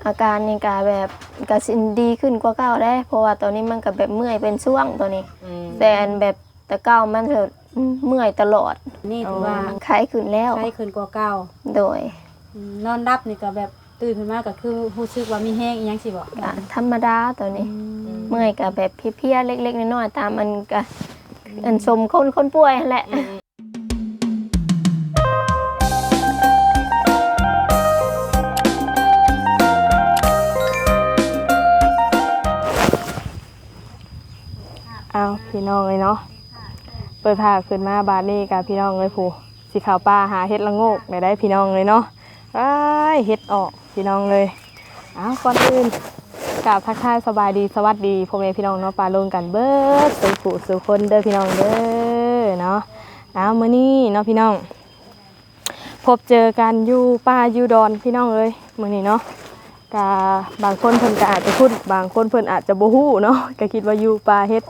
ອາການນີ້ກະແບບ ກະຊິດີຂຶ້ນກວ່າເກົ່າເດ້ ເພາະວ່າຕອນນີ້ມັນກະແບບເມື່ອຍເປັນຊ່ວງຕອນນີ້ ອືມ ແຕ່ອັນແບບແຕ່ເກົ່າມັນຈະເມື່ອຍຕະຫຼອດ. ນີ້ຖືວ່າ ໂອ້ ໄຂ້ຂຶ້ນແລ້ວ ໄຂ້ຂຶ້ນກວ່າເກົ່າ. ໂດຍ ອືມ ນອນຫຼັບນີ້ກະແບບຕື່ນຂຶ້ນມາກະຄືຮູ້ສຶກວ່າມີແຮງອີ່ຫຍັງຊີ້ບໍ? ກະທຳມະດາຕອນນີ້ ອືມ ເມື່ອຍກະແບບເພຍໆ ເລັກໆ ນ້ອຍໆ ຕາມອັນກະ ອືມ ອັນສົມຄົນ ຄົນປ່ວຍຫັ້ນແຫຼະ. ອືມ ອ້າວ ພີ່ນ້ອງເອີຍເນາະ ເປີດຜ້າຂຶ້ນມາບາດນີ້ກະ ພີ່ນ້ອງເອີຍ ຜູ້ ຊິເຂົ້າປ່າຫາເຫັດລະໂງກໄດ້ ພີ່ນ້ອງເອີຍເນາະ. ອ້າຍ ເຫັດອອກ ພີ່ນ້ອງເອີຍ. ອ້າວ ກ່ອນອື່ນ ກາບທັກທາຍສະບາຍດີ ສະຫວັດດີພໍ່ແມ່ພີ່ນ້ອງເນາະ ປະລຸງກັນເບິດສູ່ຜູ້ສູ່ຄົນເດີ ພີ່ນ້ອງເດີເນາະ. ອ້າວ ມື້ນີ້ເນາະ ພີ່ນ້ອງ ພົບເຈີກັນຢູ່ປ່າຢູ່ດອນ ພີ່ນ້ອງເອີຍ ມື້ນີ້ເນາະ. ກະບາງຄົນເພິ່ນກະອາດຈະຄຸ້ນ ບາງຄົນເພິ່ນອາດຈະບໍ່ຮູ້ເນາະ ກະຄິດວ່າຢູ່ປ່າເຫັດ.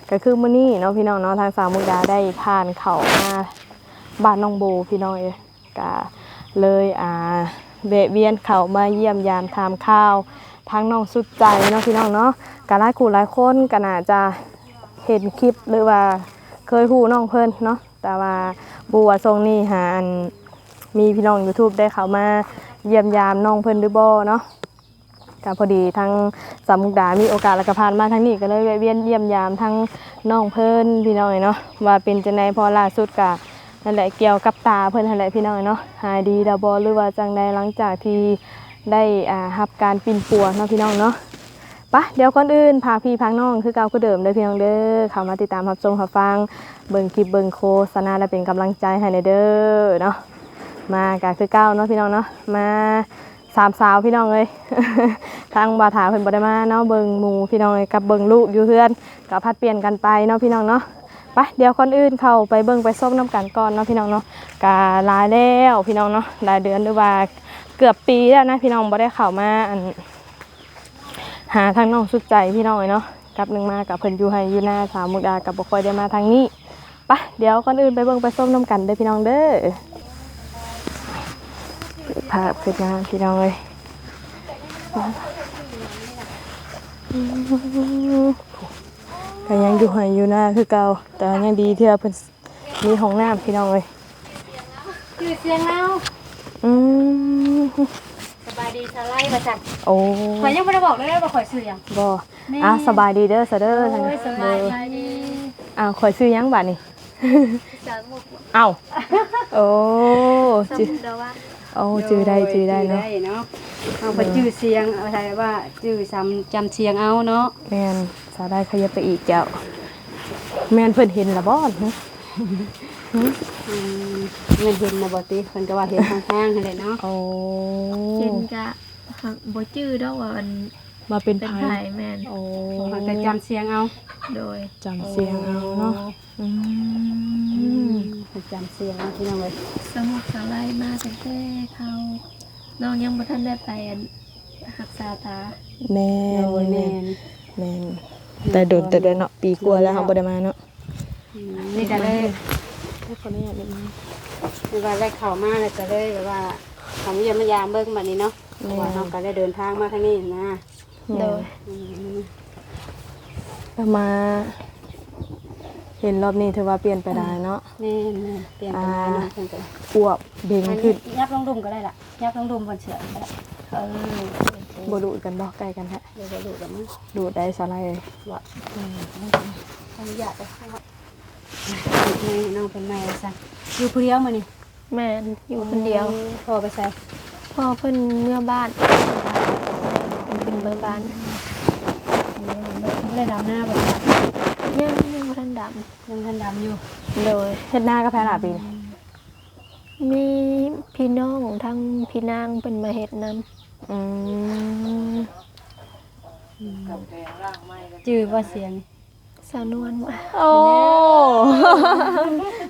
ກະຄືມື້ນີ້ເນາະ ພີ່ນ້ອງເນາະ ທາງສາວມຸກດາໄດ້ຜ່ານເຂົ້າມາບ້ານນ້ອງໂບ ພີ່ນ້ອງເອີຍ. ກະເລີຍ ອ່າ ແວະວຽນເຂົ້າມາຢ້ຽມຢາມຖາມຂ່າວທາງນ້ອງສຸດໃຈເນາະ ພີ່ນ້ອງເນາະ. ກະຫຼາຍຄູ່ຫຼາຍຄົນກະໜ້າຈະເຫັນຄລິບ ຫຼືວ່າເຄີຍຮູ້ນ້ອງເພິ່ນເນາະ ແຕ່ວ່າບໍ່ຮູ້ວ່າຊ່ວງນີ້ຫາ ອັນ ມີພີ່ນ້ອງຢູທູບໄດ້ເຂົ້າມາຢ້ຽມຢາມນ້ອງເພິ່ນຫຼືບໍ່ເນາະ. ກະພໍດີທາງສາວມຸກດາມີໂອກາດ ແລ້ວກະຜ່ານມາທາງນີ້ ກະເລີຍແວະວຽນຢ້ຽມຢາມທາງນ້ອງເພິ່ນ ພີ່ນ້ອງເອີຍເນາະ ວ່າເປັນຈັ່ງໃດ. ເພາະວ່າລ່າສຸດກະນັ້ນແຫຼະ ກ່ຽວກັບຕາເພິ່ນຫັ້ນແຫຼະ ພີ່ນ້ອງເອີຍເນາະ ຫາຍດີແລ້ວບໍ່ ຫຼືວ່າຈັ່ງໃດ ຫຼັງຈາກທີ່ໄດ້ ອ່າ ຮັບການປິ່ນປົວເນາະ ພີ່ນ້ອງເນາະ. ປະ ດຽວກ່ອນອື່ນພາພີ່ພານ້ອງຄືເກົ່າຄືເດີມເດີ ພີ່ນ້ອງເດີ ເຂົ້າມາຕິດຕາມຮັບຊົມຮັບຟັງ ເບິ່ງຄລິບເບິ່ງໂຄສະນາ ແລະ ເປັນກຳລັງໃຈໃຫ້ແດ່ເດີເນາະ. ມາກະຄືເກົ່າເນາະ ພີ່ນ້ອງເນາະ ມາ ສາມສາວ ພີ່ນ້ອງເອີຍ ທາງບ່າວຖາເພິ່ນບໍ່ໄດ້ມາເນາະ ເບິ່ງໝູ່ ພີ່ນ້ອງເອີຍ ກັບເບິ່ງລູກຢູ່ເຮືອນ ກະຜັດປ່ຽນກັນໄປເນາະ ພີ່ນ້ອງເນາະ. ໄປ ດຽວກ່ອນອື່ນເຂົ້າໄປເບິ່ງໄປຊົມນຳກັນກ່ອນເນາະ ພີ່ນ້ອງເນາະ. ກະຫຼາຍແລ້ວ ພີ່ນ້ອງເນາະ ຫຼາຍເດືອນ ຫຼືວ່າເກືອບປີແລ້ວນະ ພີ່ນ້ອງ ບໍ່ໄດ້ເຂົ້າມາ ອັນ ຫາທາງນ້ອງສຸດໃຈ ພີ່ນ້ອງເອີຍເນາະ. ກັບໜຶ່ງມາກະເພິ່ນຢູ່ໄຮ່ຢູ່ນາ ສາວມຸກດາກະບໍ່ຄ່ອຍໄດ້ມາທາງນີ້. ປະ ດຽວກ່ອນອື່ນໄປເບິ່ງໄປຊົມນຳກັນເດີ ພີ່ນ້ອງເດີ. ພາບຂຶ້ນມາ ພີ່ນ້ອງເອີຍ ກະຍັງຢູ່ໄຮ່ຢູ່ນາຄືເກົ່າ ແຕ່ວ່າຍັງດີທີ່ວ່າເພິ່ນມີຫ້ອງນ້ຳ ພີ່ນ້ອງເອີຍ. ຊື່ສຽງລາວ ອືມ ສະບາຍດີສາວໄລວ່າຊັ້ນ. ໂອ້ ຂ້ອຍຍັງບໍ່ໄດ້ບອກເລີຍວ່າຂ້ອຍຊື່ຫຍັງ. ບໍ່ ແມ່ນ ອ່າ ສະບາຍດີເດີ ສາວເດີ. ໂອ້ຍ ສະບາຍດີ. ອ້າວ ຂ້ອຍຊື່ຫຍັງບາດນີ້? ເອົ້າ ໂອ້ ຊື່ ໂອ້ ຈື່ໄດ້ ຈື່ໄດ້ເນາະ ເຮົາກໍຈື່ສຽງ ເອົາໃສ່ວ່າຈື່ຈຳ ຈຳສຽງເອົາເນາະ. ແມ່ນ ສາວໄດ້ຂະຫຍັບໄປອີກເຈົ້າ. ແມ່ນເພິ່ນເຫັນລະບໍ່? ອືມ ແມ່ນເຫັນລະບໍ່ຕິ? ເພິ່ນກໍວ່າເຫັນທາງທາງຫັ້ນແຫຼະເນາະ. ໂອ້ ເຫັນກະ ຫາກບໍ່ຈື່ດອກວ່າອັນ ວ່າເປັນ ເປັນໃຜ ໃຜ. ແມ່ນ ໂອ້ ເຮົາກໍຈຳສຽງເອົາ. ໂດຍ ຈຳສຽງເອົາເນາະ. ໂອ້ ອືມ ອືມ ເພິ່ນຈຳສຽງເອົາ ພີ່ນ້ອງເອີຍ. ສາວມຸກສາວໄລມາຕັ້ງແຕ່ເຂົາ ນ້ອງຍັງບໍ່ທັນໄດ້ໄປ ອັນ ຮັກສາຕາ. ແມ່ນ ໂດຍ ແມ່ນ ແມ່ນ ແມ່ນ ແຕ່ດົນແຕ່ເດີນເນາະ ປີກວ່າແລ້ວເຮົາບໍ່ໄດ້ມາເນາະ. ອືມ ນີ້ກໍເລີຍ ຂໍອະນຸຍາດນິດໜຶ່ງ ຄືວ່າໄດ້ເຂົ້າມາແລ້ວກໍເລີຍແບບວ່າເຂົ້າມາຢ້ຽມມາຢາມເບິ່ງບັດນີ້ເນາະ. ແມ່ນ ເພາະວ່າເຮົາກໍໄດ້ເດີນທາງມາທາງນີ້ນະ. ແມ່ນ ໂດຍ ອືມ ກໍມາເຫັນລອບນີ້ຖືວ່າປ່ຽນໄປຫຼາຍເນາະ. ແມ່ນໆ ປ່ຽນໄປຫຼາຍເນາະ. ອ່າ ເພິ່ນກໍອວບເບັງຂຶ້ນ. ຍັບລົງລຸ່ມກໍໄດ້ລະ ຍັບລົງລຸ່ມບ່ອນເສື້ອກໍໄດ້. ເອີ ບໍ່ດູດກັນບໍ່? ໃກ້ກັນແທ້. ບໍ່ ບໍ່ດູດກັນ. ດູດໄດ້ສາວໄລ. ບໍ່ ອືມ ອະນຸຍາດເດີ. ໃຫ້ນ້ອງເພິ່ນໃໝ່ວ່າຊັ້ນ. ຢູ່ຜູ້ດຽວມື້ນີ້? ແມ່ນ ຢູ່ຄົນດຽວ. ໂອ້ ພໍ່ໄປໃສ? ພໍ່ເພິ່ນເມືອບ້ານ ເພິ່ນເປັນແມ່ບ້ານ. ບໍ່ໄດ້ດຳນາບໍ່? ຍັງ ຍັງບໍ່ທັນດຳ. ຍັງທັນດຳຢູ່. ໂດຍ ເຮັດນາກັບໃຜລະປີນີ້? ມີພີ່ນ້ອງທາງພີ່ນາງເພິ່ນມາເຮັດນຳ. ອືມ ຈື່ບໍ່ສຽງ? ສາວນວນ. ໂອ້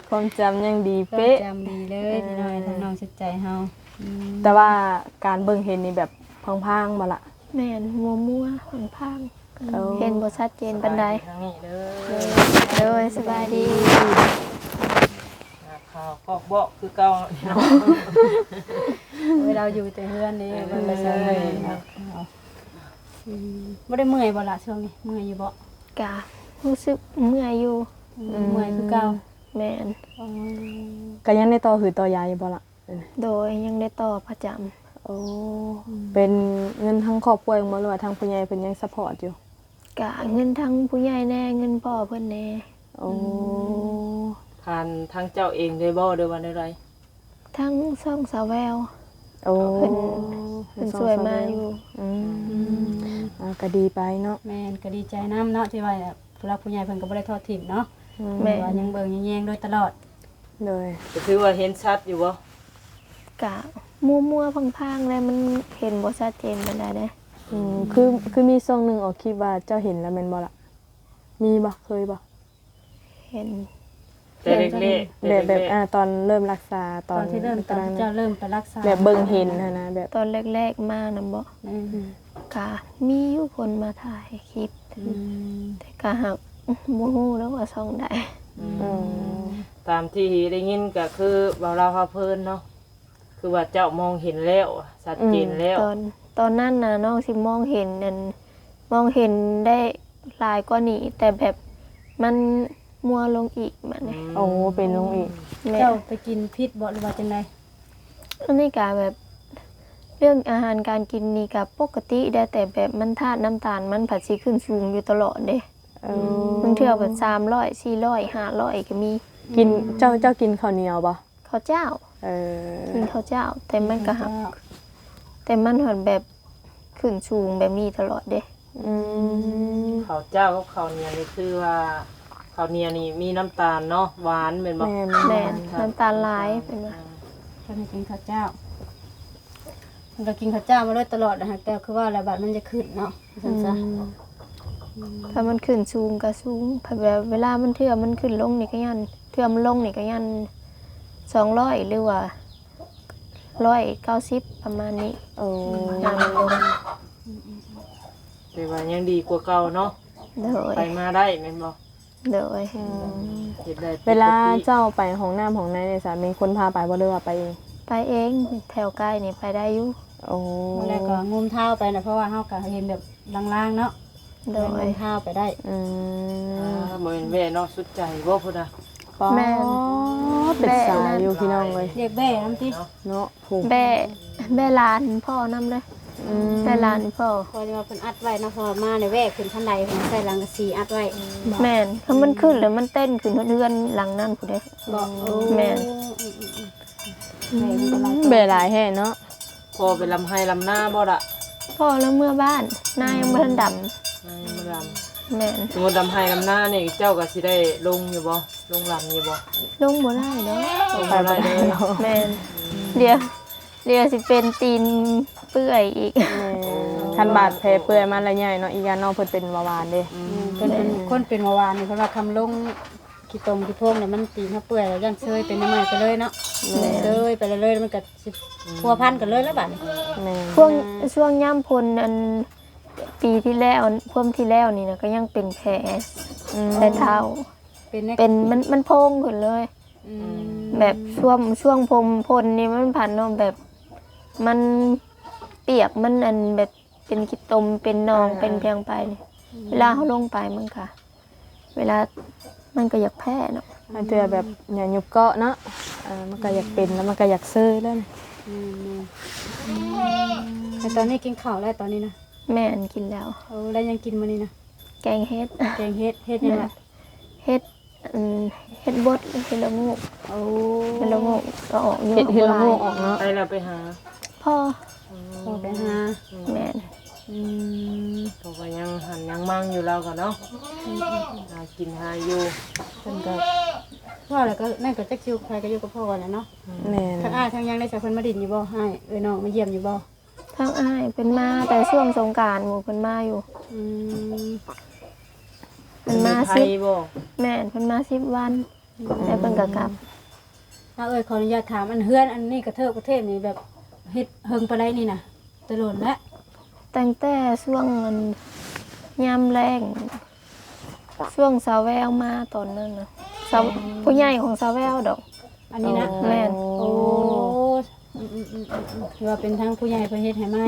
ຄວາມຈຳຍັງດີເປະ. ຄວາມຈຳດີເລີຍ ພີ່ນ້ອງ ທາງນ້ອງສຸດໃຈເຮົາ. ອືມ ແຕ່ວ່າການເບິ່ງເຫັນນີ້ແບບພາງໆບໍ່ລະ? ແມ່ນ ມົວໆ ພາງໆ. ໂອ້ ເຫັນບໍ່ຊັດເຈນປານໃດ. ທາງນີ້ເດີ. ໂດຍ ໂດຍ ສະບາຍດີ. ຫາຂ່າວກອກບອກຄືເກົ່າ. ໂອ້ຍ ລາວຢູ່ແຕ່ເຮືອນເດ້. ເອີ ບໍ່ໄປໃສເລີຍ. ເອີ ເອົາ ອືມ ບໍ່ໄດ້ເມື່ອຍບໍ່ລະຊ່ວງນີ້? ເມື່ອຍຢູ່ບໍ່? ກະຮູ້ສຶກເມື່ອຍຢູ່. ອືມ ເມື່ອຍຄືເກົ່າ. ແມ່ນ. ອໍ ກໍຍັງໄດ້ຕໍ່ຫື່ອຕໍ່ຢາຢູ່ບໍ່ລະ? ໂດຍ ຍັງໄດ້ຕໍ່ປະຈຳ. ໂອ້ ອືມ ເປັນເງິນທາງຄອບຄົວເອງບໍ່ ຫຼືວ່າທາງຜູ້ໃຫຍ່ເພິ່ນຍັງຊັບພອດຢູ່? ກະເງິນທັງຜູ້ໃຫຍ່ແດ່ ເງິນພໍ່ເພິ່ນແດ່. ໂອ້ ອືມ ຜ່ານທາງເຈົ້າເອງເລີຍບໍ່ ຫຼືວ່າແນວໃດ? ທັງຊ່ອງສາວແວວ. ໂອ້ ເພິ່ນ ເພິ່ນຊ່ວຍມາຢູ່. ອືມ ອືມ ອ່າ ກໍດີໄປເນາະ. ແມ່ນ ກໍດີໃຈນຳເນາະ ທີ່ວ່າຜູ້ຫຼັກຜູ້ໃຫຍ່ເພິ່ນກໍບໍ່ໄດ້ທອດຖິ້ມເນາະ. ອືມ ແມ່ນ ວ່າຍັງເບິ່ງຍັງແຍງໂດຍຕະຫຼອດ. ໂດຍ ກໍຖືວ່າເຫັນຊັດຢູ່ບໍ່? ກະມົວໆພາງໆແຫຼະ ມັນເຫັນບໍ່ຊັດເຈນປານໃດເດ້. ອືມ ຄື ຄືມີຊ່ວງໜຶ່ງອອກຄລິບວ່າເຈົ້າເຫັນແລ້ວແມ່ນບໍ່ລະ? ມີບໍ່? ເຄີຍບໍ່? ເຫັນ ແຕ່ແລກໆ ແບບ ແບບ ແຕ່ແລກໆ ອ່າ ຕອນເລີ່ມຮັກສາ ຕອນ ຕອນທີ່ເລີ່ມ ຕອນທີ່ເຈົ້າເລີ່ມໄປຮັກສາ ແບບເບິ່ງເຫັນຫັ້ນນະ ແບບ ຕອນແລກໆມານຳບໍ່? ອືມ ກະມີຢູ່ຄົນມາຖ່າຍຄລິບ. ອືມ ແຕ່ກະຫາກບໍ່ຮູ້ແລ້ວວ່າຊ່ອງໃດ. ອືມ ອືມ ຕາມທີ່ໄດ້ຍິນກໍຄືເວົ້າລາວພາເພີນເນາະ ຄືວ່າເຈົ້າມອງເຫັນແລ້ວ ຊັດເຈນແລ້ວ. ອືມ ຕອນ ຕອນນັ້ນນະ ນ້ອງຊິມອງເຫັນ ອັນ ມອງເຫັນໄດ້ຫຼາຍກວ່ານີ້ ແຕ່ແບບມັນມົວລົງອີກບາດນີ້. ອືມ ໂອ້ ເປັນລົງອີກ. ແມ່ນ. ເຈົ້າໄປກິນຜິດບໍ່ ຫຼືວ່າຈັ່ງໃດ? ອັນນີ້ກະແບບ ເລື່ອງອາຫານການກິນນີ້ກະປົກກະຕິແດ່ ແຕ່ແບບມັນທາດນ້ຳຕານມັນພັດຊິຂຶ້ນສູງຢູ່ຕະຫຼອດເດ້. ເອີ ບາງເທື່ອແບບສາມຮ້ອຍ ສີ່ຮ້ອຍ ຫ້າຮ້ອຍກໍມີ. ກິນ ອືມ ເຈົ້າ ເຈົ້າກິນເຂົ້າໜຽວບໍ່? ເຂົ້າເຈົ້າ. ເອີ ກິນເຂົ້າເຈົ້າ ແຕ່ມັນກໍ ກິນເຂົ້າເຈົ້າ ແຕ່ມັນຫອດແບບຂຶ້ນສູງແບບນີ້ຕະຫຼອດເດ້. ອືມ ເຂົ້າເຈົ້າກັບເຂົ້າໜຽວນີ້ຄືວ່າ ເຂົ້າໜຽວນີ້ມີນ້ຳຕານເນາະ ຫວານແມ່ນບໍ່? ແມ່ນ ແມ່ນ ນ້ຳຕານຫຼາຍ ນ້ຳຕານ ເພິ່ນວ່າ. ອ່າ ເພິ່ນໃຫ້ກິນເຂົ້າເຈົ້າ ເພິ່ນກໍກິນເຂົ້າເຈົ້າມາໂດຍຕະຫຼອດ ຫາກແຕ່ຄືວ່າແລ້ວບາດມັນຈະຂຶ້ນເນາະ ວ່າຊັ້ນຊະ. ອືມ ຖ້າມັນຂຶ້ນສູງກໍສູງ ແບບເວລາມັນ ເທື່ອມັນຂຶ້ນລົງນີ້ກໍຢ້ານ ເທື່ອມັນລົງນີ້ກໍຢ້ານສອງຮ້ອຍ ຫຼືວ່າຮ້ອຍເກົ້າສິບ ປະມານນີ້. ໂອ້ ຢ້ານມັນລົງ. ແຕ່ວ່າຍັງດີກວ່າເກົ່າເນາະ. ໂດຍ ໄປມາໄດ້ແມ່ນບໍ່? ໂດຍ. ອືມ ເຮັດໄດ້ປົກກະຕິ. ເວລາເຈົ້າໄປຫ້ອງນ້ຳຫ້ອງໃນນີ້ຊະ ມີຄົນພາໄປບໍ່ ຫຼືວ່າໄປເອງ? ໄປເອງ ແຖວໃກ້ນີ້ໄປໄດ້ຢູ່. ໂອ້ ມື້ແລກກໍງຸ້ມເທົ້າໄປນະ ເພາະວ່າເຮົາກໍເຫັນແບບລາງໆເນາະ. ໂດຍ ງຸ້ມເທົ້າໄປໄດ້. ອືມ ອ່າ ບໍ່ແມ່ນແບ້ເນາະ ສຸດໃຈບໍ່ພຸ້ນນະ? ປ້າ ແມ່ນ ເປັນສາວຢູ່ພີ່ນ້ອງເອີຍ. ຮຽກແບ້ນຳຕິເນາະ. ແບ້ ແບ້ລານພໍ່ນຳເດ້. ອືມ ແບ້ລານພໍ່ ເພາະວ່າເພິ່ນອັດໄວ້ເນາະ ເພາະວ່າມາໃນແວກຂຶ້ນຄັນໄດ ເພິ່ນໃສ່ລັງກະສີອັດໄວ້. ແມ່ນ ຄັນມັນຂຶ້ນແລ້ວມັນເຕັ້ນຂຶ້ນຮອດເຮືອນຫຼັງນັ້ນພຸ້ນເດ້. ບໍ່ ໂອ້ ແມ່ນ. ອືມໆໆ ແບ້ຫຼາຍແທ້ເນາະ. ພໍ່ໄປລຳໄຮ່ລຳນາບໍ່ລະ? ພໍ່ລະເມືອບ້ານ ນາຍັງບໍ່ທັນດຳ. ນາຍັງບໍ່ດຳ. ແມ່ນ. ສົມມຸດລຳໄຮ່ລຳນານີ້ ເຈົ້າກໍຊິໄດ້ລົງຢູ່ບໍ່? ລົງລຳຢູ່ບໍ່? ລົງບໍ່ໄດ້ດອກ. ລົງບໍ່ໄດ້ເດີ. ແມ່ນ. ດຽວ ດຽວຊິເປັນຕີນເປື່ອຍອີກ. ແມ່ນ. ໂອ້ ຄັນບາດແຜເປື່ອຍມາລະໃຫຍ່ເນາະ. ອີກຢ່າງນ້ອງເພິ່ນເປັນເບົາຫວານເດ້. ອືມ ເພິ່ນເປັນ ແມ່ນ ຄົນເປັນເບົາຫວານນີ້ ເພິ່ນວ່າຄຳລົງຂີ້ຕົມຂີ້ໂພງແລ້ວມັນຕີນເຮົາເປື່ອຍ ແລ້ວຢ້ານເຊີຍເປັນໃໝ່ໄປເລີຍເນາະ. ແມ່ນ. ເຊີຍໄປເລີຍ ແລ້ວມັນກໍຊິພົວພັນກັນເລີຍລະບາດນີ້. ແມ່ນ. ຊ່ວງ ຊ່ວງຍາມຝົນ ອັນ ປີທີ່ແລ້ວ ພວມທີ່ແລ້ວນີ້ນະ ກໍຍັງເປັນແຜ ອືມ ໃສ່ເທົ້າ. ເປັນ ເປັນ ມັນ ມັນໂພງຂຶ້ນເລີຍ. ອືມ ແບບຊ່ວງ ຊ່ວງຜົມ ຝົນນີ້ມັນພັນເນາະ ແບບມັນປຽກ ມັນອັນແບບເປັນຂີ້ຕົມ ເປັນໜອງ ອ່າ ເປັນພຽງໄປນີ້. ອືມ ເວລາເຮົາລົງໄປມັນກະ ເວລາມັນກໍຢາກແພ້ເນາະ. ບາງເທື່ອແບບຫຍ້າຍຸບເກາະເນາະ ເອີ ມັນກໍຢາກເປັນ ແລ້ວມັນກໍຢາກເຊີຍເລີຍ. ແມ່ນໆ. ອືມ ແຕ່ຕອນນີ້ກິນເຂົ້າແລ້ວຕອນນີ້ນະ? ແມ່ນ ກິນແລ້ວ. ໂອ້ ແລ້ວຫຍັງກິນມື້ນີ້ນະ? ແກງເຫັດ. ແກງເຫັດ ເຫັດຫຍັງລະ? ແມ່ນ. ເຫັດ ອັນ ເຫັດບົດ ເຫັດລະໂງກ. ໂອ້ ເຫັດລະໂງກກໍອອກຢູ່. ເຫັດ ເຫັດລະໂງກອອກເນາະ. ໃຜລະໄປຫາ? ພໍ່. ອໍ ພໍ່ໄປຫາ. ແມ່ນ. ອືມ ເພາະວ່າຍັງຫັນຍັງມັ່ງຢູ່ລາວກໍເນາະ. ອືມ ຫາກິນຫາຢູ່. ເພິ່ນກໍ ພໍ່ແລ້ວກໍ ນັ້ນກໍຈັກຊິຢູ່ກັບໃຜ ກໍຢູ່ກັບພໍ່ແຫຼະເນາະ. ແມ່ນ. ທາງອ້າຍທາງຫຍັງໄດ້ຊະ ເພິ່ນມາດິນຢູ່ບໍ່? ອ້າຍເອື້ອຍນ້ອງມາຢ້ຽມຢູ່ບໍ່? ທາງອ້າຍເພິ່ນມາແຕ່ຊ່ວງສົງການ ໝູ່ເພິ່ນມາຢູ່. ອືມ ເພິ່ນມາ ເພິ່ນມາ ໄທ ສິບ ບໍ່? ແມ່ນ ເພິ່ນມາສິບວັນ. ອືມ ແລ້ວເພິ່ນກໍກັບ. ອາ ເອີຍ ຂໍອະນຸຍາດຖາມ ອັນເຮືອນອັນນີ້ກະເທີກະເທບນີ້ ແບບເຮັດເຫິງປານໃດນີ້ນະ? ແຕ່ດົນແລ້ວ. ຕັ້ງແຕ່ຊ່ວງ ອັນ ຍາມແລ້ງ ຊ່ວງສາວແວວມາຕອນນັ້ນນະ. ສາວ ອືມ ຜູ້ໃຫຍ່ຂອງສາວແວວດອກ. ອັນນີ້ນະ? ອໍ ແມ່ນ. ໂອ້ ອືມໆ ຖືວ່າເປັນທາງຜູ້ໃຫຍ່ເພິ່ນເຮັດໃຫ້ໃໝ່.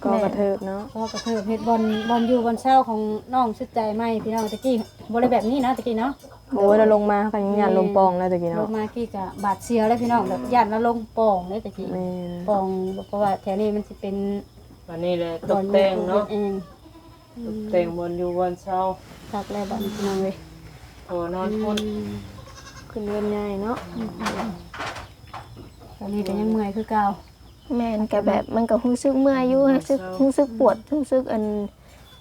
ກໍກະເທີບເນາະ ກໍກະເທີບ ເຮັດບ່ອນ ບ່ອນຢູ່ບ່ອນເຊົາຂອງນ້ອງສຸດໃຈໃໝ່ ພີ່ນ້ອງ. ແຕ່ກີ້ບໍ່ໄດ້ແບບນີ້ເນາະ ແຕ່ກີ້ເນາະ. ໂອ້ຍ ແລ້ວລົງມາກໍຍັງຢ້ານລົມປ່ອງແລ້ວແຕ່ກີ້ເນາະ. ລົງມາກີ້ກໍບາດສ່ຽວເລີຍ ພີ່ນ້ອງ ແບບຢ້ານວ່າລົງປ່ອງເລີຍແຕ່ກີ້. ແມ່ນ ປ່ອງ ເພາະວ່າແຖວນີ້ມັນຊິເປັນ ອັນນີ້ແຫຼະ ຕົກແຕ່ງເນາະ ເຮັດເອງ ຕົກແຕ່ງບ່ອນຢູ່ບ່ອນເຊົາ. ຄັກແລ້ວບັດນີ້ ພີ່ນ້ອງເອີຍ ໂອ້ ນອນພຸ້ນ ອືມ ຂຶ້ນເຮືອນໃຫຍ່ເນາະ. ອືມ ຕອນນີ້ກໍຍັງເມື່ອຍຄືເກົ່າ. ແມ່ນ ກໍແບບມັນກໍຮູ້ສຶກເມື່ອຍຢູ່ ອືມ ຮູ້ສຶກ ເຊົາ ຮູ້ສຶກປວດ ຮູ້ສຶກອັນ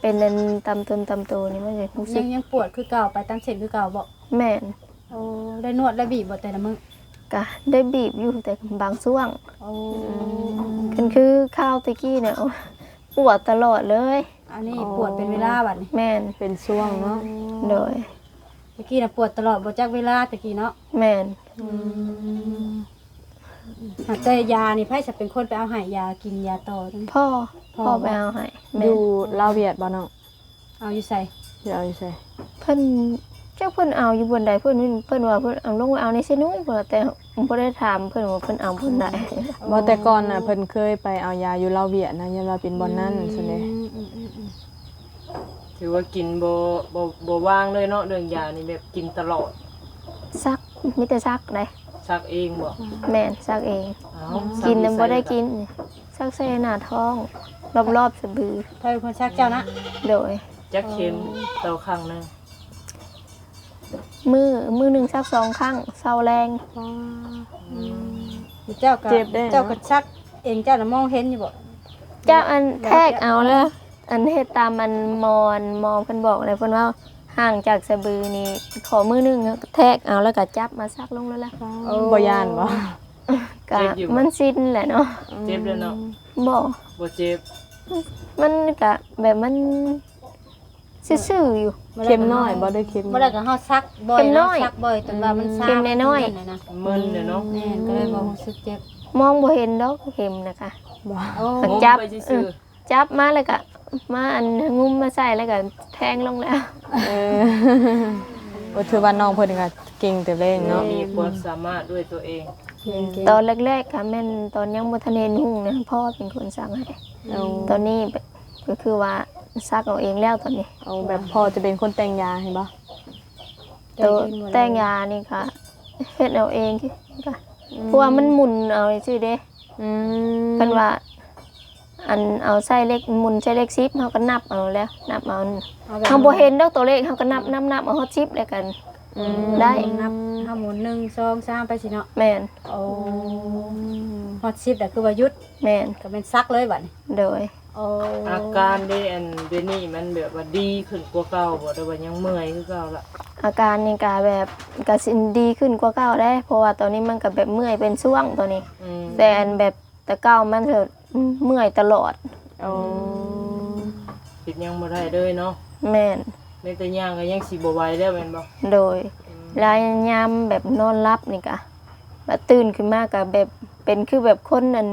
ເປັນອັນຕາມຕົນຕາມໂຕນີ້ ມັນກໍຮູ້ສຶກ ຍັງ ຍັງປວດຄືເກົ່າ ໄປຕາມເສັ້ນຄືເກົ່າບໍ? ແມ່ນ. ໂອ້ ໄດ້ນວດໄດ້ບີບບໍ່ແຕ່ລະມື້? ກະໄດ້ບີບຢູ່ ແຕ່ບາງຊ່ວງ. ໂອ້ ອືມ ຄັນຄືຄາວແຕ່ກີ້ນະ ໂອ້ ປວດຕະຫຼອດເລີຍ. ອັນນີ້ ອໍ ປວດເປັນເວລາບັດນີ້? ແມ່ນ ເປັນຊ່ວງເນາະ. ໂດຍ ແຕ່ກີ້ນະປວດຕະຫຼອດ ບໍ່ຈັກເວລາແຕ່ກີ້ເນາະ. ແມ່ນ. ອືມ ຫາກແຕ່ຢານີ້ ໃຜຈະເປັນຄົນໄປເອົາໃຫ້ ຢາກິນຢາຕໍ່? ພໍ່ ພໍ່ ພໍ່ໄປເອົາໃຫ້. ແມ່ນ. ຢູ່ລາວຫວຽດບໍ່ນ້ອງ? ເອົາຢູ່ໃສ? ຢູ່ ເອົາຢູ່ໃສ? ເພິ່ນ ຈັກເພິ່ນເອົາຢູ່ບ່ອນໃດ ເພິ່ນ ເພິ່ນວ່າເພິ່ນເອົາລົງໄປເອົາໃນເຊໂນຍພຸ້ນ ແຕ່ບໍ່ໄດ້ຖາມເພິ່ນວ່າເພິ່ນເອົາບ່ອນໃດ. ບໍ່ ແຕ່ກ່ອນນະ ເພິ່ນເຄີຍໄປເອົາຢາຢູ່ລາວຫວຽດນະ ຢ້ານວ່າເປັນບ່ອນນັ້ນຊັ້ນເດ້. ອືມ ອືມ ອືມ ອືມ ຖືວ່າກິນບໍ່ ບໍ່ ບໍ່ວ່າງເລີຍເນາະ ເລື່ອງຢານີ້ ແບບກິນຕະຫຼອດ. ສັກ ມີແຕ່ສັກໃດ໋. ສັກເອງບໍ່? ແມ່ນ ສັກເອງ. ອ້າວ ກິນນະບໍ່ໄດ້ກິນ ສັກຢູ່ໃສລະ? ສັກໃສ່ໜ້າທ້ອງ ລອບໆສະບື. ໃຜເປັນຄົນສັກເຈົ້ານະ? ໂດຍ. ຈັກເຂັມຕໍ່ຄັ້ງໜຶ່ງ? ມື້ ມື້ໜຶ່ງສັກສອງຄັ້ງ ເຊົ້າແລງ. ອໍ ອືມ ເຈົ້າກໍ ເຈັບເດ້ ເຈົ້າກໍສັກເອງ ເຈົ້ານະມອງເຫັນຢູ່ບໍ່? ເຈົ້າອັນແທກເອົາແລ້ວ ອັນເຮັດຕາມອັນໝໍ ອັນໝໍເພິ່ນບອກແລ້ວ ເພິ່ນວ່າຫ່າງຈາກສະບືນີ້ ຂໍມື້ໜຶ່ງແທກເອົາ ແລ້ວກໍຈັບມາສັກລົງໂລດລະ. ອໍ ໂອ້ ບໍ່ຢ້ານບໍ່? ກໍ ເຈັບຢູ່ບໍ່? ມັນຊິນແຫຼະເນາະ. ອືມ ເຈັບແລ້ວເນາະ? ບໍ່ ບໍ່ເຈັບ. ມັນກະແບບມັນຊື່ໆຢູ່. ເຂັມນ້ອຍບໍ່ ໄດ້ເຂັມ ບໍ່ໄດ້ກໍເຮົາສັກບ່ອຍ ເຂັມນ້ອຍ ເນາະ ສັກບ່ອຍຈົນວ່າມັນຊາ ເຂັມນ້ອຍໆ ມັນມຶນນະ ມຶນແຫຼະເນາະ. ແມ່ນ ກໍເລີຍບໍ່ຮູ້ສຶກເຈັບ ມອງບໍ່ເຫັນດອກເຂັມນະກະ. ບໍ່ ໂອ້ ຈັບ ຈັບມາແລ້ວກະມາອັນງຸ້ມມາໃສ່ແລ້ວກະແທງລົງແລ້ວ. ເອີ ໂອ້ ຖືວ່ານ້ອງເພິ່ນກໍເກັ່ງແຕ່ແລງເນາະ ມີຄວາມສາມາດດ້ວຍຕົວເອງ. ເກັ່ງໆ ຕອນແລກໆກະແມ່ນຕອນຍັງບໍ່ທັນເຫັນຮຸ່ງນະ ພໍ່ເປັນຄົນສັກໃຫ້. ໂອ້ ຕອນນີ້ ກໍຄືວ່າສັກເອົາເອງແລ້ວຕອນນີ້. ໂອ້ ແບບພໍ່ຈະເປັນຄົນແຕ່ງຢາໃຫ້ບໍ່? ແຕ່ງເອງໝົດເລີຍ ໂຕແຕ່ງຢານີ້ກະເຮັດເອົາເອງ ກະ ອືມ ເພາະວ່າມັນໝູນເອົາຈັ່ງຊີ້ເດ້. ອືມ ເພິ່ນວ່າ ອັນເອົາໃສ່ເລກ ໝູນໃສ່ເລກສິບ ເຮົາກໍນັບເອົາແລ້ວ ນັບເອົາ ເຮົາບໍ່ເຫັນດອກຕົວເລກ ເຮົາກໍນັບ ອືມ ນັບ ນັບເອົາຮອດສິບແລ້ວກັນ. ອືມ ໄດ້ ນັບ ເຮົາໝູນ ໜຶ່ງ ສອງ ສາມ ໄປຊີ້ເນາະ. ແມ່ນ. ໂອ້ ຮອດສິບແລ້ວຄືວ່າຢຸດ. ແມ່ນ ກໍແມ່ນສັກເລີຍບັດນີ້. ໂດຍ. ໂອ້ ອາການເດ ອັນດຽວນີ້ມັນແບບວ່າດີຂຶ້ນກວ່າເກົ່າບໍ່ ຫຼືວ່າຍັງເມື່ອຍຄືເກົ່າລະ? ອາການນີ້ກະແບບ ກະຊິດີຂຶ້ນກວ່າເກົ່າເດ້ ເພາະວ່າຕອນນີ້ມັນກະແບບເມື່ອຍເປັນຊ່ວງຕອນນີ້. ອືມ ແຕ່ອັນແບບແຕ່ເກົ່າມັນເຖິງເມື່ອຍຕະຫຼອດ. ໂອ້ ເຮັດຫຍັງບໍ່ໄດ້ເລີຍເນາະ. ແມ່ນ ແມ້ແຕ່ຍ່າງກໍຍັງຊິບໍ່ໄຫວແລ້ວແມ່ນບໍ່? ໂດຍ. ອືມ ລະຍາມແບບນອນຫຼັບນີ້ກະ ບາດຕື່ນຂຶ້ນມາກະແບບເປັນຄືແບບຄົນອັນ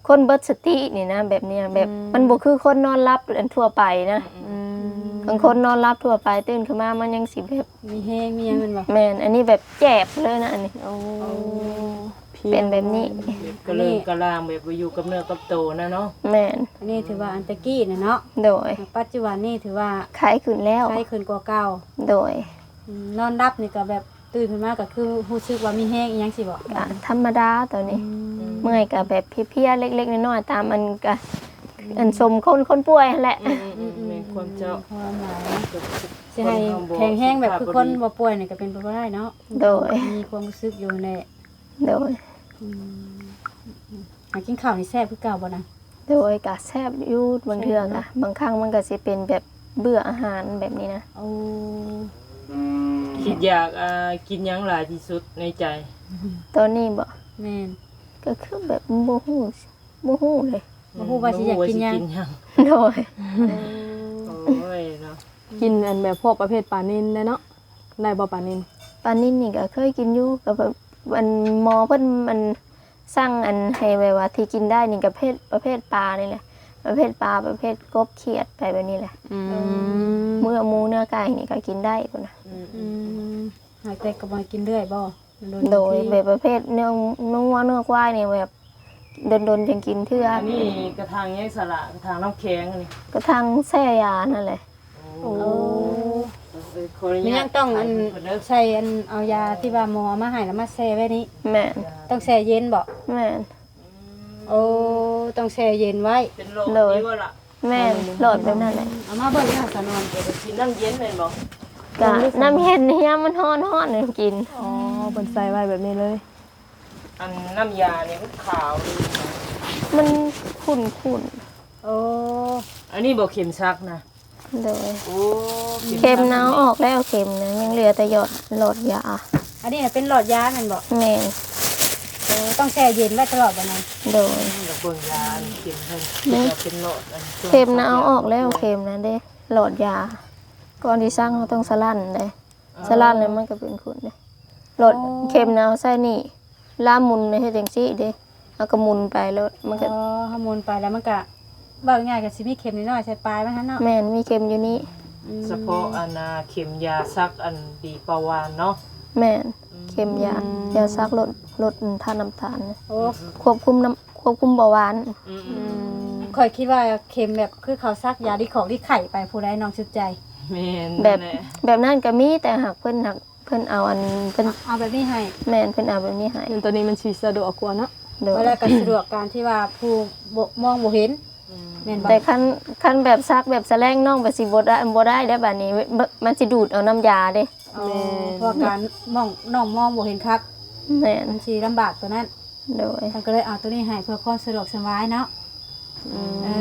ຄົນເບິດສະຕິນີ້ນະ ແບບນີ້ນະ ແບບ ອືມ ມັນບໍ່ຄືຄົນນອນຫຼັບອັນທົ່ວໄປນະ. ອືມ ຄັນຄົນນອນຫຼັບທົ່ວໄປຕື່ນຂຶ້ນມາມັນຍັງຊິແບບມີແຮງມີຫຍັງແມ່ນບໍ່? ແມ່ນ ອັນນີ້ແບບແຈບເລີຍນະ ອັນນີ້. ໂອ້ ໂອ້ ເປັນແບບນີ້ ກະເລີງກະລາງ ແບບບໍ່ຢູ່ກັບເນື້ອກັບໂຕນະເນາະ. ແມ່ນ ອັນນີ້ຖືວ່າອັນແຕ່ກີ້ນະເນາະ. ໂດຍ. ປັດຈຸບັນນີ້ຖືວ່າໄຄຂຶ້ນແລ້ວ ໄຄຂຶ້ນກວ່າເກົ່າ. ໂດຍ. ອືມ ນອນຫຼັບນີ້ກໍແບບ ຕື່ນຂຶ້ນມາກໍຄືຮູ້ສຶກວ່າມີແຮງອີ່ຫຍັງຊີ້ບໍ? ກໍທຳມະດາຕອນນີ້. ອືມ ເມື່ອຍກໍແບບເພຍໆເລັກໆນ້ອຍໆ ຕາມອັນກະ ອືມ ອັນສົມຄົນ ຄົນປ່ວຍຫັ້ນແຫຼະ. ອືມໆ ອືມໆ ແມ່ນຄວາມເຈົ້າ ຄວາມຫຼາຍ ຊິໃຫ້ແຂງແຮງແບບຄືຄົນບໍ່ປ່ວຍນີ້ກໍເປັນໄປບໍ່ໄດ້ເນາະ. ໂດຍ ມີຄວາມຮູ້ສຶກຢູ່ແຫຼະ. ໂດຍ. ອືມ ຫາກິນເຂົ້ານີ້ແຊບຄືເກົ່າບໍ່ນະ? ໂດຍ ກະແຊບຢູ່ ບາງເທື່ອກະ ແຊບເນາະ ບາງຄັ້ງມັນກະຊິເປັນແບບເບື່ອອາຫານແບບນີ້ນະ. ໂອ້ ຄິດຢາກ ອ່າ ກິນຫຍັງຫຼາຍທີ່ສຸດໃນໃຈ? ຕອນນີ້ບໍ? ແມ່ນ ກະຄືແບບບໍ່ຮູ້ ບໍ່ຮູ້ເລີຍ ບໍ່ຮູ້ວ່າຊິຢາກກິນຫຍັງ ບໍ່ຮູ້ວ່າຊິກິນຫຍັງ. ໂດຍ. ໂອ້ຍເນາະ ກິນອັນແບບພວກປະເພດປານິນໄດ້ເນາະ. ໄດ້ບໍ່ປານິນ? ປານິນນີ້ກໍເຄີຍກິນຢູ່ ກໍແບບ ອັນໝໍເພິ່ນ ອັນ ສັ່ງ ອັນ ໃຫ້ແບບວ່າທີ່ກິນໄດ້ນີ້ກໍເພດ ປະເພດປານີ້ແຫຼະ ປະເພດປາ ປະເພດກົບ ຂຽດ ໄປແບບນີ້ແຫຼະ. ອືມ ເນື້ອໝູ ເນື້ອໄກ່ນີ້ກໍກິນໄດ້ພຸ້ນນະ. ອືມ ອືມ ຫາກແຕ່ກໍບໍ່ໃຫ້ກິນເລື້ອຍບໍ? ໂດຍ ແບບປະເພດເນື້ອງົວ ເນື້ອຄວາຍນີ້ແບບ ດົນໆຈັ່ງກິນເທື່ອ. ອັນນີ້ກະຖາງຫຍັງສະລະ? ກະຖາງນ້ຳແຂງອັນນີ້ ກະຖາງແຊ່ຢານັ້ນແຫຼະ. ໂອ້ ໂອ້ ເອີ ຂໍອະນຸຍາດ ມີຫຍັງຕ້ອງອັນ ຖ່າຍເພິ່ນເດີ ໃສ່ອັນ ເອົາຢາທີ່ວ່າໝໍເອົາມາໃຫ້ແລ້ວມາແຊ່ໄວ້ນີ້. ແມ່ນ ຕ້ອງແຊ່ເຢັນບໍ? ແມ່ນ. ອືມ ໂອ້ ຕ້ອງແຊ່ເຢັນໄວ້. ເປັນຫຼອດ ໂດຍ ນີ້ບໍ່ລະ? ແມ່ນ ອືມ ຫຼອດແບບນັ້ນແຫຼະ. ເອົາມາເບິ່ງເດີສາວນວນ. ເປັນນ້ຳເຢັນແມ່ນບໍ່? ກະນ້ຳເຢັນ ຍາມມັນຮ້ອນໆ ຈັ່ງກິນ. ອໍ ເພິ່ນໃສ່ໄວ້ແບບນີ້ເລີຍ. ອັນນ້ຳຢານີ້ມັນຂາວດີ ມັນຂຸ້ນໆ. ໂອ້ ອັນນີ້ບໍ່ ເຂັມສັກນະ? ໂດຍ. ໂອ້ ເຂັມນະເອົາອອກແລ້ວ ເຂັມນະ ຍັງເຫຼືອແຕ່ຢອດ ຫຼອດຢາ. ອັນນີ້ນະເປັນຫຼອດຢາແມ່ນບໍ່? ແມ່ນ. ໂອ້ ຕ້ອງແຊ່ເຢັນໄວ້ຕະຫຼອດບໍ່ນະ? ໂດຍ. ອືມ ຢາກເບິ່ງຢາອັນເຂັມເພິ່ນ ເປັນຫຼອດອັນ ເຂັມນະເອົາອອກແລ້ວ ເຂັມນະເດ້ ຫຼອດຢາ. ກ່ອນຊິສັກເຮົາຕ້ອງສະຫຼັ້ນເດ້. ອໍ ສະຫຼັ້ນແລ້ວມັນກະເປັນຂຸ້ນເດ້. ຫຼອດ ອໍ ເຂັມນະເອົາໃສ່ນີ້ ລາໝຸນເຮັດຈັ່ງຊີ້ເດ້. ເຮົາກະໝຸນໄປໂລດ ມັນກະ ອໍ ເຮົາໝຸນໄປແລ້ວມັນກະ ເວົ້າງ່າຍກະຊິມີເຂັມນ້ອຍໆໃສ່ປາຍມັນຫັ້ນເນາະ. ແມ່ນ ມີເຂັມຢູ່ນີ້. ອືມ ສະເພາະອັນນ່າ ເຂັມຢາສັກອັນບີປາວານເນາະ. ແມ່ນ. ອືມ ເຂັມຢາ ອືມ ຢາສັກລົດ ລົດທາດນ້ຳຕານ. ໂອ້ ຄວບຄຸມນ້ຳ ຄວບຄຸມເບົາຫວານ. ອືມ ອືມ ອືມ ຂ້ອຍຄິດວ່າເຂັມແບບຄືເຂົາສັກຢາລິຂອກລິໄຂ້ໄປພຸ້ນໃດ໋ ນ້ອງສຸດໃຈ. ແມ່ນ ແບບ ແບບນັ້ນກະມີ ແຕ່ຫາກເພິ່ນຫາກ ເພິ່ນເອົາອັນ ເພິ່ນເອົາແບບນີ້ໃຫ້. ແມ່ນ ເພິ່ນເອົາແບບນີ້ໃຫ້. ໂຕນີ້ມັນຊິສະດວກກວ່າເນາະ. ໂດຍ. ແລ້ວກະສະດວກການທີ່ວ່າຜູ້ບໍ່ ມອງບໍ່ເຫັນ. ອືມ ແມ່ນບໍ່? ແຕ່ຄັນ ຄັນແບບສັກແບບສະແລງ ນ້ອງກະຊິບໍ່ໄດ້ ບໍ່ໄດ້ເດ້ບາດນີ້ ມັນຊິດູດເອົານ້ຳຢາເດ້. ອໍ ແມ່ນ. ເພາະວ່າການມອງ ນ້ອງມອງບໍ່ເຫັນຄັກ. ແມ່ນ. ມັນຊິລຳບາກໂຕນັ້ນ. ໂດຍ. ເພິ່ນກະເລີຍເອົາໂຕນີ້ໃຫ້ເພື່ອຄວາມສະດວກສະບາຍເນາະ. ອືມ ເອີ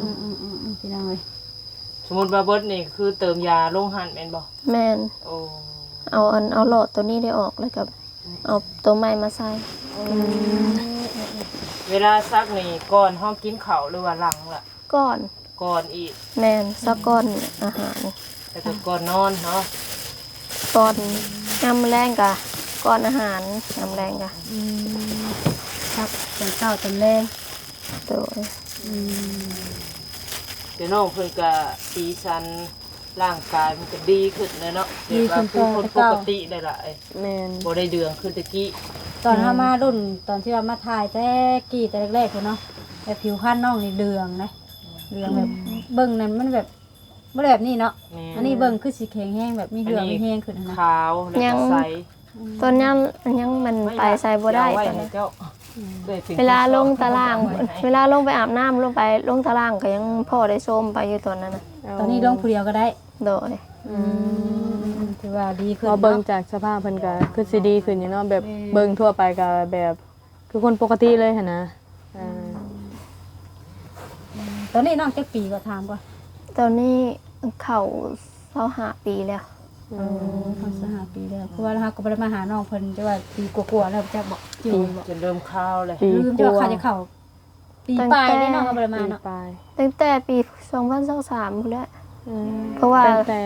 ອືມໆໆໆ ພີ່ນ້ອງເອີຍ. ສົມມຸດວ່າເບິດນີ້ຄືເຕີມຢາລົງຫັ້ນແມ່ນບໍ່? ແມ່ນ. ໂອ້ ເອົາອັນ ເອົາຫຼອດໂຕນີ້ໄດ້ອອກ ແລ້ວກະເອົາໂຕໃໝ່ມາໃສ່. ອືມ ເວລາສັກນີ້ກ່ອນເຮົາກິນເຂົ້າ ຫຼືວ່າຫຼັງລະ? ກ່ອນ. ກ່ອນອີກ. ແມ່ນ ສັກກ່ອນອາຫານ ແລ້ວກະກ່ອນນອນເນາະ. ກ່ອນ ຍາມມື້ແລງກະ ກ່ອນອາຫານ ຍາມແລງກະ. ອືມ ສັກຕອນເຊົ້າຕອນແລງ. ໂດຍ. ອືມ ແຕ່ນ້ອງເພິ່ນກະສີສັນຮ່າງກາຍມັນກະດີຂຶ້ນແລ້ວເນາະ. ດີຂຶ້ນ ແບບວ່າຄືຄົນປົກກະຕິໄດ້ຫຼາຍ. ແມ່ນ. ບໍ່ໄດ້ເດືອງຄືແຕ່ກີ້. ຕອນເຮົາມາລຸ້ນ ຕອນທີ່ວ່າມາຖ່າຍແຕ່ກີ້ແຕ່ແລກໆພຸ້ນເນາະ ແບບຜິວພັນນ້ອງນີ້ເຫຼືອງເດ້. ເຫຼືອງແບບ ອືມ ເບິ່ງນັ້ນມັນແບບ ບໍ່ໄດ້ແບບນີ້ເນາະ. ແມ່ນ. ອັນນີ້ເບິ່ງຄືຊິແຂງແຮງ ແບບມີເຫື່ອມີແຮງຂຶ້ນຫັ້ນນະ. ຂາວແລ້ວກະໃສ. ອືມ ຕອນຍັງ ຍັງມັນໄປໃສບໍ່ໄດ້ຕອນນັ້ນ. ເວລາລົງຕາລ່າງ ເວລາລົງໄປອາບນ້ຳ ລົງໄປ ລົງຕາລ່າງກະຍັງພໍໄດ້ໂຊມໄປຢູ່ຕອນນັ້ນນະ. ອໍ ຕອນນີ້ລົງຜູ້ດຽວກະໄດ້. ໂດຍ. ອືມ ອືມ ອືມ ຖືວ່າດີຂຶ້ນເນາະ. ເບິ່ງຈາກສະພາບເພິ່ນກະຄືຊິດີຂຶ້ນຢູ່ເນາະ ແບບ ແມ່ນ ເບິ່ງທົ່ວໄປກະແບບ ຄືຄົນປົກກະຕິເລີຍຫັ້ນນະ. ອືມ ເອີ ອືມ ຕອນນີ້ນ້ອງຈັກປີກໍຖາມກ່ອນ? ຕອນນີ້ເຂົ້າຊາວຫ້າປີແລ້ວ. ອືມ ເຂົ້າຊາວຫ້າປີແລ້ວ ເພາະວ່າເຮົາກໍບໍ່ໄດ້ມາຫານ້ອງເພິ່ນ ຈະວ່າປີກວ່າໆແລ້ວ ຈັກບໍ່ ຈື່ບໍ່ ຈົນເລີ່ມຄາວແລ້ວ ລືມ ຈະວ່າເຂົ້າ ປີປາຍເດ້ເນາະ ເຮົາບໍ່ໄດ້ມາເນາະ. ຕັ້ງແຕ່ປີສອງພັນຊາວສາມພຸ້ນແຫຼະ. ອືມ ເພາະວ່າຕັ້ງແຕ່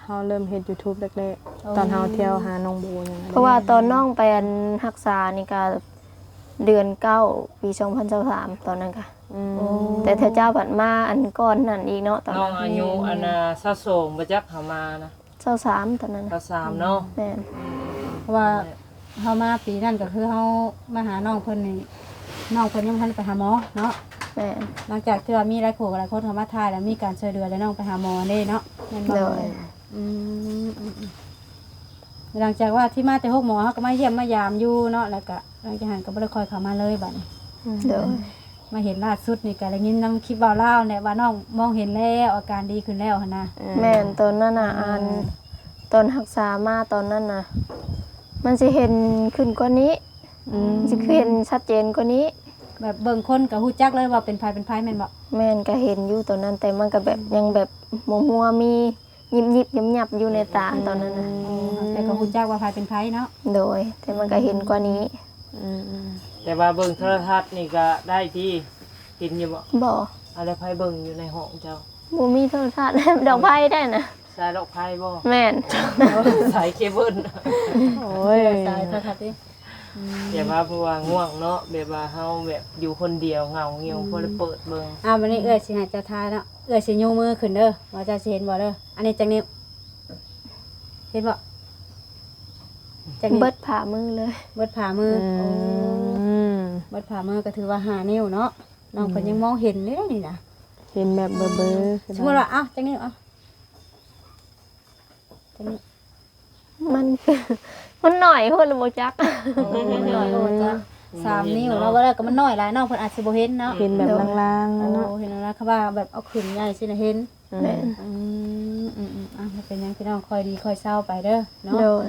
ເຮົາເລີ່ມເຮັດຢູທູບແລກໆ ຕອນເຮົາທ່ຽວຫານ້ອງໂບຫຍັງ. ເພາະວ່າຕອນນ້ອງໄປອັນຮັກສານີ້ກະເດືອນເກົ້າ ປີສອງພັນຊາວສາມ ຕອນນັ້ນກະ. ອືມ ແຕ່ເທື່ອເຈົ້າພັດມາອັນກ່ອນນັ້ນອີກເນາະ ຕອນນັ້ນ ນ້ອງອາຍຸອັນນ່າຊາວສອງບໍ່ຈັກເຮົາມານະ. ຊາວສາມຕອນນັ້ນນະ. ຊາວສາມເນາະ. ແມ່ນ. ອືມ ເພາະວ່າເຮົາມາປີນັ້ນກໍຄືເຮົາມາຫານ້ອງເພິ່ນນີ້ ນ້ອງເພິ່ນຍັງບໍ່ທັນໄປຫາໝໍເນາະ. ແມ່ນ. ຫຼັງຈາກທີ່ວ່າມີຫຼາຍຜູ້ຫຼາຍຄົນເຂົ້າມາຖ່າຍ ແລ້ວມີການຊ່ວຍເຫຼືອ ແລ້ວນ້ອງໄປຫາໝໍເດ້ເນາະ ແມ່ນບໍ່? ໂດຍ. ອືມ ອືມ ອືມ ຫຼັງຈາກວ່າທີ່ມາແຕ່ໂຮງໝໍ ເຮົາກໍມາຢ້ຽມມາຢາມຢູ່ເນາະ ແລ້ວກໍຫຼັງຈາກນັ້ນກໍບໍ່ໄດ້ຄ່ອຍເຂົ້າມາເລີຍບາດນີ້. ອືມ ໂດຍ. ມາເຫັນລ່າສຸດນີ້ກໍໄດ້ຍິນນຳຄລິບເວົ້າລາວແຫຼະວ່ານ້ອງມອງເຫັນແລ້ວ ອາການດີຂຶ້ນແລ້ວຫັ້ນນະ. ແມ່ນ ຕອນນັ້ນນະ ອືມ ອັນ ຕອນຮັກສາມາຕອນນັ້ນນະ ມັນຊິເຫັນຂຶ້ນກວ່ານີ້. ອືມ ຊິເຫັນຊັດເຈນກວ່ານີ້ ແບບເບິ່ງຄົນກໍຮູ້ຈັກເລີຍວ່າເປັນໃຜເປັນໃຜແມ່ນບໍ່? ແມ່ນ ກໍເຫັນຢູ່ຕອນນັ້ນ ແຕ່ມັນກໍແບບ ອືມ ຍັງແບບມົວໆ ມີ ຍິບໆ ຍັບໆ ຢູ່ໃນຕາ ອືມ ຕອນນັ້ນນະ. ອໍ ແຕ່ກໍຮູ້ຈັກວ່າໃຜເປັນໃຜເນາະ. ໂດຍ ແຕ່ມັນກໍເຫັນກວ່ານີ້. ອືມ ອືມ ແຕ່ວ່າເບິ່ງໂທລະທັດນີ້ກໍໄດ້ຕິ ເຫັນຢູ່ບໍ່? ບໍ່. ອາ ແລ້ວໃຜເບິ່ງຢູ່ໃນຫ້ອງເຈົ້າ? ບໍ່ມີໂທລະທັດ ດອກໄຟໄດ້ນະ. ສາຍຫຼອກໄຟບໍ່? ແມ່ນ. ສາຍເຄເບິນ. ໂອ້ຍ ສາຍໂທລະທັດຕິ. ອືມ ແບບວ່າ ເພາະວ່າງ່ວງເນາະ ແບບວ່າເຮົາແບບຢູ່ຄົນດຽວເຫງົາຫງຽວ ອືມ ພໍໄດ້ເປີດເບິ່ງ. ອາ ບາດນີ້ເອື້ອຍຊິໃຫ້ເຈົ້າທາຍເນາະ ເອື້ອຍຊິຍົກມືຂຶ້ນເດີ ວ່າເຈົ້າຊິເຫັນບໍ່ເດີ. ອັນນີ້ຈັກນິ້ວ? ເຫັນບໍ່? ຈັກນິ້ວ? ເບິດຝ່າມືເລີຍ. ເບິດຝ່າມື. ອືມ ໂອ້ ເບິດຝ່າມືກໍຖືວ່າຫ້ານິ້ວເນາະ. ນ້ອງເພິ່ນ ອືມ ຍັງມອງເຫັນເດ້ນີ້ນະ. ເຫັນແບບເບີໆ ຄື ສົມມຸດວ່າ ເອົ້າ ຈັກນິ້ວ ເອົ້າ ຈັກນິ້ວ? ມັນ ມັນໜ້ອຍໂພດລະບໍ່ຈັກ. ໂອ້ ມັນໜ້ອຍໂພດ ຈັກສາມນິ້ວ ແມ່ນເນາະ ເນາະ ວ່າແລ້ວກໍມັນໜ້ອຍຫຼາຍ ນ້ອງເພິ່ນອາດຊິບໍ່ເຫັນເນາະ. ເຫັນແບບລາງໆ ໂອ້ ເນາະ ເຫັນແລ້ວ ຄືວ່າແບບເອົາຂຶ້ນໃຫຍ່ຊີ້ນະເຫັນ. ແມ່ນ ອືມ ອືມໆ ອ່ະ ບໍ່ເປັນຫຍັງ ພີ່ນ້ອງ ຄ່ອຍດີຄ່ອຍເຊົາໄປເດີເນາະ. ໂດຍ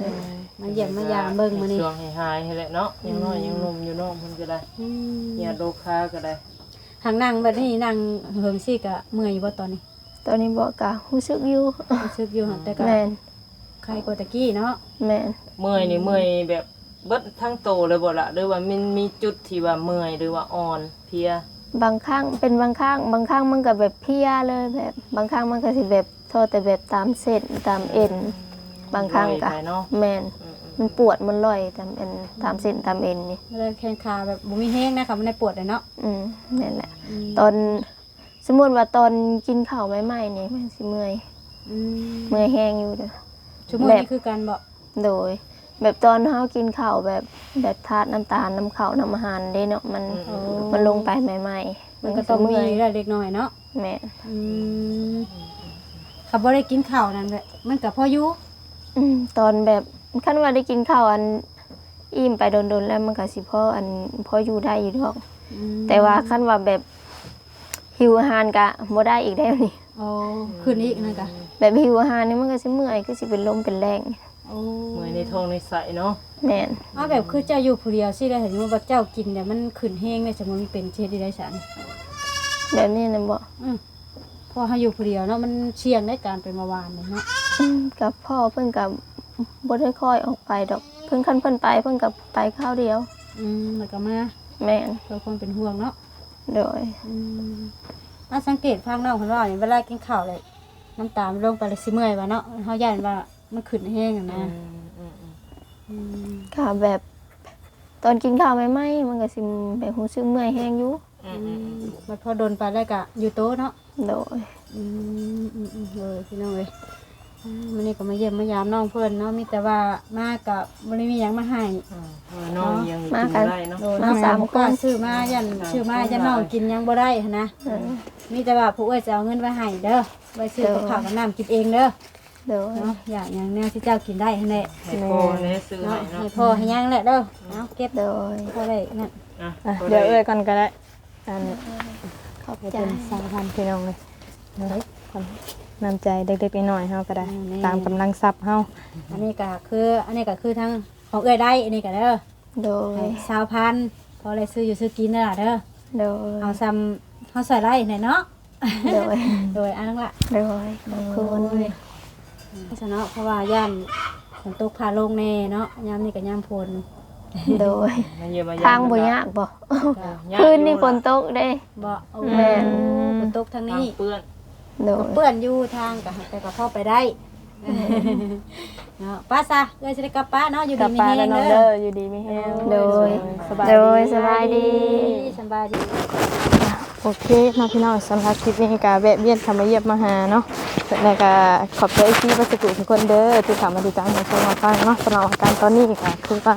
ມາຢ້ຽມມາຢາມເບິ່ງມື້ນີ້ ຊ່ວງໃຫ້ຫາຍຫັ້ນແຫຼະເນາະ. ອືມ ຍັງນ້ອຍຍັງໜຸ່ມຢູ່ ນ້ອງເພິ່ນກໍໄດ້ ອືມ ຍາດໂລຄາກໍໄດ້. ຫາກນັ່ງແບບນີ້ ນັ່ງເຫິງຊີ້ກະເມື່ອຍຢູ່ບໍ່ຕອນນີ້? ຕອນນີ້ບໍ່ ກະຮູ້ສຶກຢູ່ ຮູ້ສຶກຢູ່ ແຕ່ກະ ແມ່ນ ໄຄກວ່າແຕ່ກີ້ເນາະ. ແມ່ນ ເມື່ອຍນີ້ເມື່ອຍແບບເບິດທັງໂຕເລີຍບໍ່ລະ ຫຼືວ່າມັນມີຈຸດທີ່ວ່າເມື່ອຍ ຫຼືວ່າອ່ອນເພຍ? ບາງຄັ້ງເປັນບາງຄັ້ງ ບາງຄັ້ງມັນກໍແບບເພຍເລີຍ ແບບບາງຄັ້ງມັນກໍຊິແບບທໍແຕ່ແບບຕາມເສັ້ນຕາມເອັນ ອືມ ບາງຄັ້ງກໍ ລອຍໄປເນາະ. ແມ່ນ ອືມໆ ມັນປວດມັນລອຍຕາມອັນ ຕາມເສັ້ນຕາມເອັນນີ້ ແລ້ວແຂ້ງຂາແບບບໍ່ມີແຮງນະ ຄັນມັນໄດ້ປວດແຫຼະເນາະ. ອືມ ແມ່ນແຫຼະ ອືມ ຕອນ ສົມມຸດວ່າຕອນກິນເຂົ້າໃໝ່ໆນີ້ມັນຊິເມື່ອຍ. ອືມ ເມື່ອຍແຮງຢູ່ເດີ. ຊຸມື້ນີ້ຄືກັນບໍ່? ໂດຍ ແບບຕອນເຮົາກິນເຂົ້າແບບ ແບບທາດນ້ຳຕານນຳເຂົ້ານຳອາຫານເດ້ເນາະ ມັນ ອືມໆ ໂອ້ ມັນລົງໄປໃໝ່ໆ ມັນກໍຕ້ອງມີ ມັນກໍຊິເມື່ອຍ ຢູ່ແລ້ວເລັກນ້ອຍເນາະ. ແມ່ນ ອືມ ອືມ ຄັນບໍ່ໄດ້ກິນເຂົ້ານັ້ນແບບ ມັນກໍພໍຢູ່. ອືມ ຕອນແບບ ຄັນວ່າໄດ້ກິນເຂົ້າອັນ ອີ່ມໄປດົນໆ ແລ້ວມັນກໍຊິພໍອັນ ພໍຢູ່ໄດ້ຢູ່ດອກ. ອືມ ແຕ່ວ່າຄັນວ່າແບບຫິວອາຫານກະບໍ່ໄດ້ອີກແລ້ວນີ້. ໂອ້ ຂຶ້ນອີກນັ້ນກະ ແບບຫິວອາຫານນີ້ມັນກໍຊິເມື່ອຍ ຄືຊິເປັນລົມເປັນແລ້ງ. ໂອ້ ເມື່ອຍໃນທ້ອງໃນໄສ້ເນາະ. ແມ່ນ ອ້າວ ແບບຄືເຈົ້າຢູ່ຜູ້ດຽວຊີ້ ແລ້ວເຫັນວ່າເຈົ້າກິນແລ້ວມັນຂຶ້ນແຮງເດ້ ສົມມຸດມັນເປັນ ຊິເຮັດຈັ່ງໃດຊັ້ນ? ແບບນີ້ນະບໍ່? ອືມ ເພາະເຮົາຢູ່ຜູ້ດຽວເນາະ ມັນສ່ຽງໃນການເປັນເບົາຫວານນີ້ເນາະ. ອືມ ກັບພໍ່ເພິ່ນກໍບໍ່ໄດ້ຄ່ອຍອອກໄປດອກ ເພິ່ນ ຄັນເພິ່ນໄປເພິ່ນກໍໄປຄາວດຽວ. ອືມ ແລ້ວກໍມາ. ແມ່ນ ເພື່ອຄວາມເປັນຫ່ວງເນາະ. ໂດຍ ອືມ ມາສັງເກດຟັງນ້ອງເພິ່ນເວົ້ານີ້ ເວລາກິນເຂົ້າແລ້ວນ້ຳຕາມັນລົງໄປແລ້ວຊິເມື່ອຍວ່າເນາະ ເຮົາຢ້ານວ່າມັນຂຶ້ນແຮງຫັ້ນນະ. ອືມ ອືມໆ ອືມ ກໍແບບຕອນກິນເຂົ້າໃໝ່ໆ ມັນກໍຊິແບບຮູ້ສຶກເມື່ອຍແຮງຢູ່. ອືມ ອືມ ອືມ ບັດພໍດົນໄປແລ້ວກະຢູ່ໂຕເນາະ. ໂດຍ ອືມ ອືມໆ ເອີ ພີ່ນ້ອງເອີຍ ອືມ ມື້ນີ້ກໍມາຢ້ຽມມາຢາມນ້ອງເພິ່ນເນາະ ມີແຕ່ວ່າມາກໍບໍ່ໄດ້ມີຫຍັງມາໃຫ້. ອືມ ເອີ ນ້ອງຍັງກິນບໍ່ໄດ້ເນາະ. ໂດຍ ມາສາມຄົນ ຊື້ມາຢ້ານ ຊື້ມາຢ້ານນ້ອງກິນຫຍັງບໍ່ໄດ້ຫັ້ນນະ. ເອີ ມີແຕ່ວ່າຜູ້ເອື້ອຍຈະເອົາເງິນໄວ້ໃຫ້ເດີ ໄວ້ຊື້ກັບເຂົ້າກັບນ້ຳກິນເອງເດີ. ໂດຍ ເນາະ ຢາກຫຍັງແນວທີ່ເຈົ້າກິນໄດ້ຫັ້ນແຫຼະ ໃຫ້ພໍ່ແດ່ຊື້ໃຫ້ເນາະ ໃຫ້ພໍ່ໃຫ້ຫຍັງແຫຼະເດີ. ເອົາເກັບ ໂດຍ ພໍໄດ້ນັ້ນ. ອ່ະ ອ່ະ ເດີ ເອື້ອຍກ່ອນກໍໄດ້ ອັນ ຂອບໃຈ ເປັນສາມພັນ ພີ່ນ້ອງເອີຍເນາະ ນ້ຳໃຈເລັກໆນ້ອຍໆເຮົາກໍໄດ້ ອືມ ຕາມກຳລັງຊັບເຮົາ. ອັນນີ້ກໍຄື ອັນນີ້ກໍຄືທາງຂອງເອື້ອຍໄດ້ ອັນນີ້ກໍເດີ. ໂດຍ ໃຫ້ຊາວພັນ ພໍໄດ້ຊື້ຢູ່ຊື້ກິນເດີຫຼະເດີ. ໂດຍ ເອົາຊ່ຳເຮົາຊ່ວຍໄດ້ແຫຼະເນາະ. ໂດຍ ໂດຍ ອ່າ ນ້ອງລະ ໂດຍ ຂອບຄຸນ. ໂອ້ຍ ຊັ້ນເນາະ ເພາະວ່າຢ້ານຝົນຕົກຟ້າລົງແດ່ເນາະ ຍາມນີ້ກໍຍາມຝົນ. ໂດຍ ມາຢ້ຽມມາຢາມ ທາງບໍ່ຍາກບໍ່? ຍາກຢູ່ ຄືນນີ້ຝົນຕົກເດ້. ບໍ່? ໂອ້ ແມ່ນ ຝົນຕົກທາງນີ້ ທາງເປື້ອນ. ໂດຍ ກໍເປື້ອນຢູ່ທາງ ກໍ ແຕ່ກໍພໍໄປໄດ້. ເນາະ ໄປຊະ ເອື້ອຍຊິໄດ້ກັບປະເນາະ ຢູ່ດີມີແຮງເດີ ຢູ່ດີມີແຮງ. ໂດຍ ໂດຍ ສະບາຍດີ ໂດຍ ສະບາຍດີ ສະບາຍດີ. ໂອເຄເນາະພີ່ນ້ອງ ສຳລັບຄລິບນີ້ກໍແວະວຽນເຂົ້າມາຢ້ຽມມາຫາເນາະ ແລ້ວກໍຂອບໃຈເອັຟຊີເບິດສູ່ທຸກຄົນເດີ ທີ່ເຂົ້າມາຕິດຕາມຮັບຊົມຮັບຟັງເນາະ. ສຳລັບອາການຕອນນີ້ກໍຄືວ່າ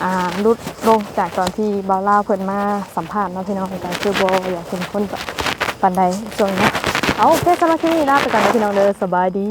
ອ່າ ຫຼຸດລົງຈາກຕອນທີ່ບ່າວລາວເພິ່ນມາສຳພາດເນາະພີ່ນ້ອງ ກໍຄືບໍ່ຢາກເຂັ້ມຂຸ້ນປານໃດຊ່ວງນີ້. ເອົາ ໂອເຄ ສຳລັບຄລິບນີ້ລາໄປກ່ອນເດີພີ່ນ້ອງເດີ ສະບາຍດີ.